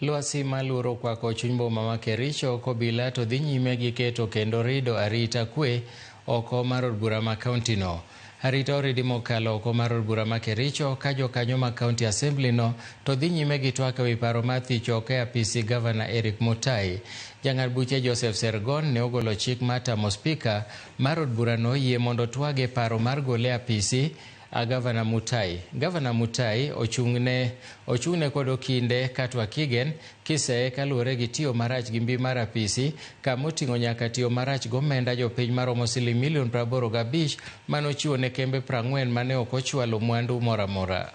Lwasi ma luoro okwako chuny boma ma Kericho kobila to dhi nyime gi keto kendo rido arita kwe oko mar od bura ma kaunti no. Arita oridi mokalo oko mar od bura ma Kericho ka jokanyo ma kaunti assembly no to dhi nyime gi twak ewi paro mar thicho oko e apisi gavana Eric Mutai. Jang'ad buche Joseph Sergon ne ogolo chik mar tamo spika mar od burano yie mondo twag e paro mar gole e apisi a Gavana Mutai. Gavana Mutai ochung'ne kod okinde Katwa Kigen kiseye kaluwore gi tiyo marach gi mbi mar apisi kama oting'o nyaka tiyo marach gomenda jopiny maromo siling milion 85 manochiwo ne kembe 40 mane ok ochwalo mwandu moro amora.